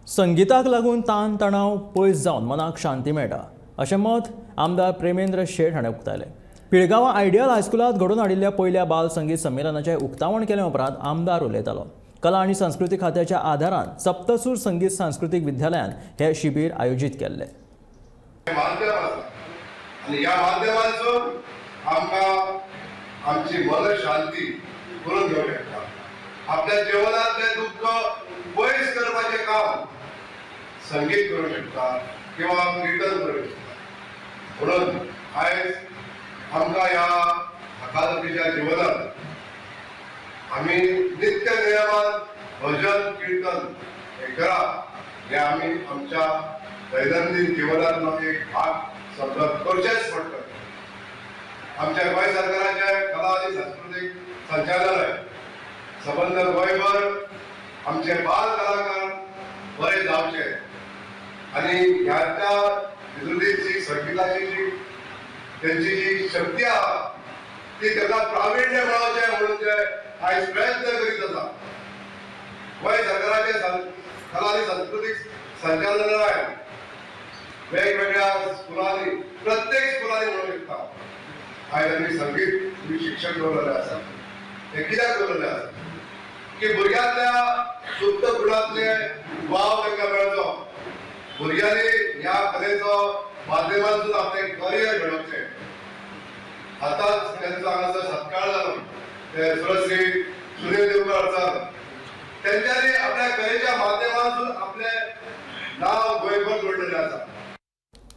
संगीताक लागून ताण तणाव पयस जावन मनाक शांती मेळटा, अशें मत आमदार प्रेमेंद्र शेट हाणें उक्तायलें. पिळगांवां आयडियल हायस्कुलांत घडोवन हाडिल्ल्या पयल्या बाल संगीत संमेलनाचें उक्तावण केले उपरांत आमदार उलयतालो. कला आनी संस्कृती खात्याच्या आदारान सप्तसूर संगीत सांस्कृतीक विद्यालयान हें शिबीर आयोजीत केल्लें. माध्यम आसा आनी ह्या माध्यमांतसून आमकां आमची मनशांती करून घेवंक शकता. आपल्या जिवनांतलें दुख्ख पयस करपाचें काम संगीत करूंक शकता किंवा किर्तन करूंक शकता. म्हणून आयज आमकां ह्या धकाधकीच्या जिवनात आमी नित्य नियमान भजन किर्तन हे करप हे आमी आमच्या दैनंदीन जिवनांतलो एक भाग समजत करचेंच पडटलें. आमच्या गोंय सरकाराचे कला आनी सांस्कृतीक संचालनालय संबंद गोंयभर आमचे बाल कलाकार बरे जावचे आनी ह्या भितरली जी संगिताची जी तेंची जी शक्ती आहा ती ताका प्राविण्य मेळोवचें म्हणून ते आयज प्रयत्न करीत आसा. गोंय सरकाराचे कला आनी सांस्कृतीक संचालनालय वेगवेगळ्या स्कुलांनी, प्रत्येक स्कुलांनी म्हणूंक शकता, आयज आमी संगीत तुमी शिक्षक दवरलेले आसा. हे कित्याक दवरलेले आसा की भुरग्यांतल्या सुप्त गुणांतले वाव तांकां मेळचो, भुरग्यांनी ह्या कलेचो माध्यमांतून आपलें करियर घडोवचें. आतांच तेंचो हांगासर सत्कार जालो, ते सुरश्री सुनील देवकर सर. तेंच्यांनी आपल्या कलेच्या माध्यमांतून आपलें नांव गोंयभर जोडलेलें आसा.